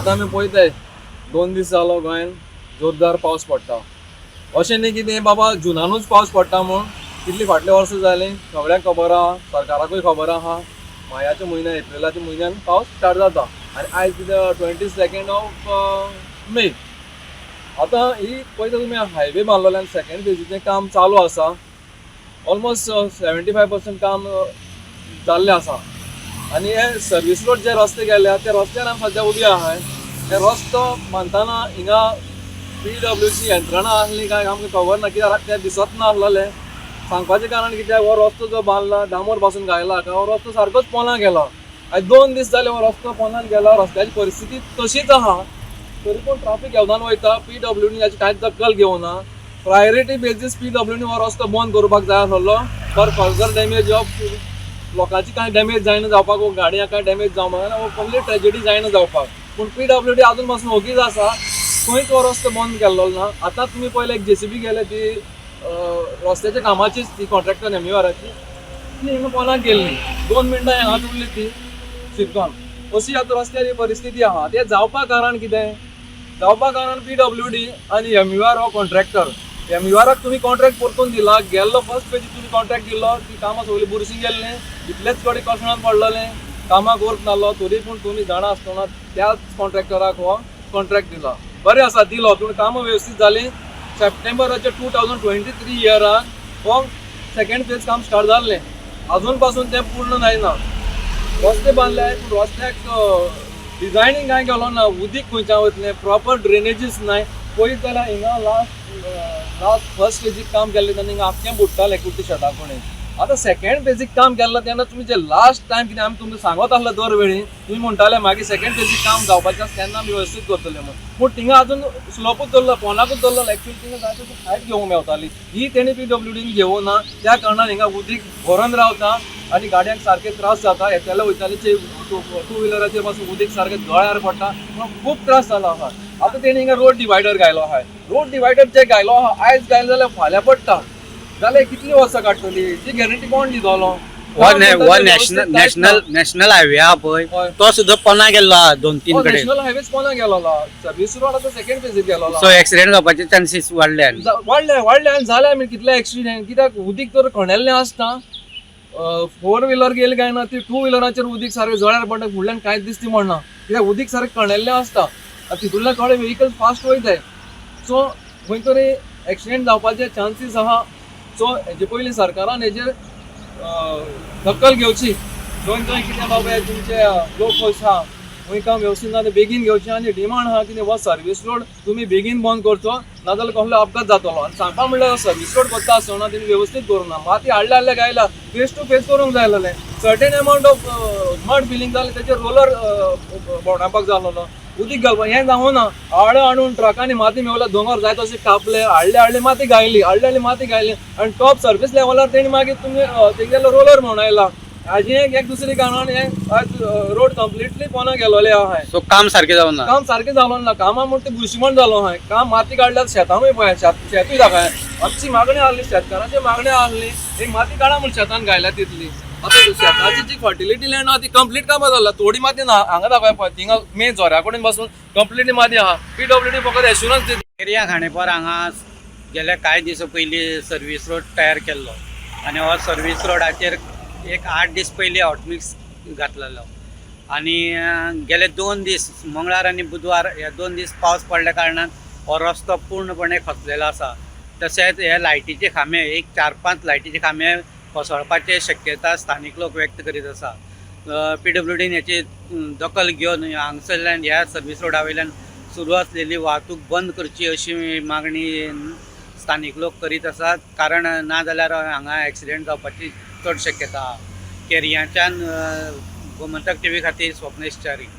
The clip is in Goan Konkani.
आतां आमी पळयताय, 2 दीस जालो गोंयान जोरदार पावस पडटा. अशें न्ही कितें बाबा जुनानूच पावस पडटा म्हूण. कितलीं फाटल्या वर्सां जालीं, सगळ्यांक खबर आहा, सरकाराकूय खबर आहा, मायाच्या म्हयन्यान, एप्रिलाच्या म्हयन्यान पावस स्टार्ट जाता. आनी आयज कितें? 22nd of May. आतां ही पळयता तुमी, हायवे बांदलेल्यान सेकंड फेजीचें काम चालू आसा. ऑलमोस्ट 75% काम जाल्लें आसा. आनी हे सर्वीस रोड जे रस्ते गेल्या, त्या रस्त्यार आमी सद्या उबी आहाय. हे रस्तो बांदतना हिंगा पीडब्ल्यूची यंत्रणा आसली काय आमकां खबर ना, कित्याक तें दिसत ना आसलेलें. सांगपाचें कारण कित्याक, हो रस्तो जो बांदला, डांबर पासून घायला काय, हो रस्तो सारकोच पोंदा गेला. आयज 2 दीस जाले हो रस्तो पोंदान गेला. रस्त्याची परिस्थिती तशीच आहा, तरी पूण ट्राफीक येवदान वयता. पीडब्ल्यूडी हाची कांयच दखल घेवना. प्रायोरिटी बेजीस पीडब्ल्यूडी हो रस्तो बंद करपाक जाय आसलो फॉर फर्दर डॅमेज ऑफ लोकांची. कांय डॅमेज जायना जावपाक, वो गाडयांक कांय डॅमेज जावपाक जायना, वो कंप्लीट ट्रेजेडी जायना जावपाक. पूण पीडब्ल्यूडी अजून पासून ओगीच आसा. खंयच हो रस्तो बंद केल्लो ना. आतां तुमी पळयलें, एक जेसीबी गेले, ती रस्त्याच्या कामाचीच, ती कॉन्ट्रॅक्टर एमयूआराची. ती हिंगा पोंदाक गेल्ली, 2 मिनटां हांगाच उरली ती शिरकोन. अशी आतां रस्त्यार ही परिस्थिती आहा. तें जावपा कारण कितें? जावपा कारण पीडब्ल्यूडी आनी एमयूआर हो कॉन्ट्रॅक्टर. एमयूआराक तुमी कॉन्ट्रॅक्ट परतून दिला. गेल्लो फर्स्ट पेजी तुमी कॉन्ट्रॅक्ट दिल्लो, ती कामां सगळीं बुरशीं गेल्लीं, इतलेच कडेन कसणान पडलेलें, कामाक वर्क नासलो. तरी पूण तुमी जाणा आसतना त्याच कॉन्ट्रॅक्टराक हो कॉन्ट्रॅक्ट दिला. बरें आसा दिलो, पूण कामां वेवस्थीत जालीं? सप्टेंबराच्या 2023 इयराक हो सेकंड फेज काम स्टार्ट जाल्लें, अजून पासून तें पूर्ण जायना. रस्ते बांदले, पूण रस्त्याक डिझायनींग कांय केलो ना. उदीक खंयच्यान वतलें? प्रॉपर ड्रेनेजीस नाय. पळयत जाल्यार हिंगा लास्ट लास्ट फर्स्ट फेजीक काम केल्लें तेन्ना हिंगा आख्खें बुडटालें कुर्टी शेता कडेन. आतां सेकंड फेजीक काम केल्लें तेन्ना तुमी जे लास्ट टायम कितें आमी तुमकां सांगत आसलो दर वेळी, तुमी म्हणटाले मागीर सेकंड फेजीक काम जावपाचें आसा तेन्ना आमी वेवस्थीत करतले म्हूण. पूण थिंगा अजून स्लोपूच दवरलो, पोंदाकूच दवरलो. एक्चुअली थिंगा जाय तशी हायट घेवंक मेवताली, ही तेणी पीडब्ल्यूडीन घेवना. त्या कारणान हिंगा उदीक भरून रावता आनी गाडयांक सारके त्रास जाता. येतले वयताले टू व्हिलराचेर पासून उदीक सारकें गळ्यार पडटा म्हणून खूब त्रास जाला आहा. आतां तेणी हिंगा रोड डिवायडर घायलो आहा. रोड डिवायडर जे घायलो आहा, आयज घायलो जाल्यार फाल्यां पडटा जाल्यार कितली वर्सां काडटली? ती गॅरंटी कोण दितलो? हो हो नॅशनल नॅशनल नॅशनल हायवे आहा पळय, तो सुद्दां पोंदा गेल्लो आहा दोन तीन कडेन. नॅशनल हायवेच पोंदा गेलोलो. सर्वीस रोड आतां सेकंड फेजीक गेलोलो. सो एक्सिडेंट जावपाचे चान्सीस वाडले आनी वाडले, वाडले आनी जाले आमी कितले एक्सिडेंट. कित्याक उदीक तर खणेल्लें आसता. फोर व्हिलर गेली काय ना, ती टू व्हिलराचेर उदीक सारकें जळ्यार पडटा. फुडल्यान कांयच दिसती पडना, कित्याक उदीक सारकें खणेल्लें आसता आनी तितूंतल्यान थोडे व्हेकल फास्ट वयताय. सो खंय तरी एक्सिडेंट जावपाचे चान्सीस आहा. सो हेजे पयलीं सरकारान हेजेर दखल घेवची. जंय जंय कितें बाबा हे तुमचे लोक आहा, खंय काम वेवस्थीत ना, ते बेगीन घेवचें. आनी डिमांड आहा कितें, हो सर्वीस रोड तुमी बेगीन बंद करचो, नाजाल्यार कसलो अपघात जातलो. आनी सांगपा म्हणल्यार सर्वीस रोड करता आसतना तेणी वेवस्थीत करूं ना. माती हाडले हाडले गायला, फेस टू फेस करूंक जाय आसलेलें. Certain amount of mud filling जालें, तेचेर रोलर भोंवडावपाक जाय आसलेलो, उदीक घालपाक. हें जावं ना. हाड हाडून ट्रकांनी माती मेवल्या, दोंगर जाय तशें कापले, हाडले हाडले माती घायली, हाडले हाडले माती घायली आनी टॉप सर्फीस लेवलार तेणी मागीर तुमी तेगेलो रोलर म्हणून हाजी एक एक दुसरी कारणान हें आज रोड कंप्लिटली पोंदा गेलोले आहाय. सो काम सारकें जावना. काम सारकें जालो ना. कामां म्हण ते बुरशीमण जालो आहाय काम. माती काडल्यार शेतानूय पळय, शेतूय दाखय. आमची मागणी आहली, शेतकारांची मागणी आहली, एक माती काडा म्हूण. शेतान घायल्या तितली. आतां शेताची जी फर्टिलिटी लँड आहा, ती कंप्लीट कामां जाल्या. थोडी माती ना हांगा दाखय पळय, थिंगा मेन झोऱ्या कडेन बसून कंप्लिटली माती आहा. पीडब्ल्यूडी फकत एश्युरन्स दिता. एरिया खांडेपार हांगा गेल्या कांय दिसां पयलीं सर्वीस रोड तयार केल्लो आनी हो सर्वीस रोडाचेर एक 8 दीस पयलीं हॉटमिक्स घातलेलो. आनी गेले 2 दीस, मंगळार आनी बुधवार, हे 2 दीस पावस पडल्या कारणान हो रस्तो पूर्णपणे खचलेलो आसा. तशेंच हे लायटीचे खांबे, एक चार पांच लायटीचे खांबे कोसळपाचे शक्यता स्थानीक लोक व्यक्त करीत आसा. पीडब्ल्यूडीन हेची दखल घेवन हांगसरल्यान ह्या सर्वीस रोडा वयल्यान सुरू असलेली वाहतूक बंद करची अशी मागणी स्थानीक लोक करीत आसात, कारण ना जाल्यार हांगा एक्सिडेंट जावपाची चड शक्यता आहा. केरयाच्यान गोमंतक टीव्ही खातीर स्वप्नेश च्यारी.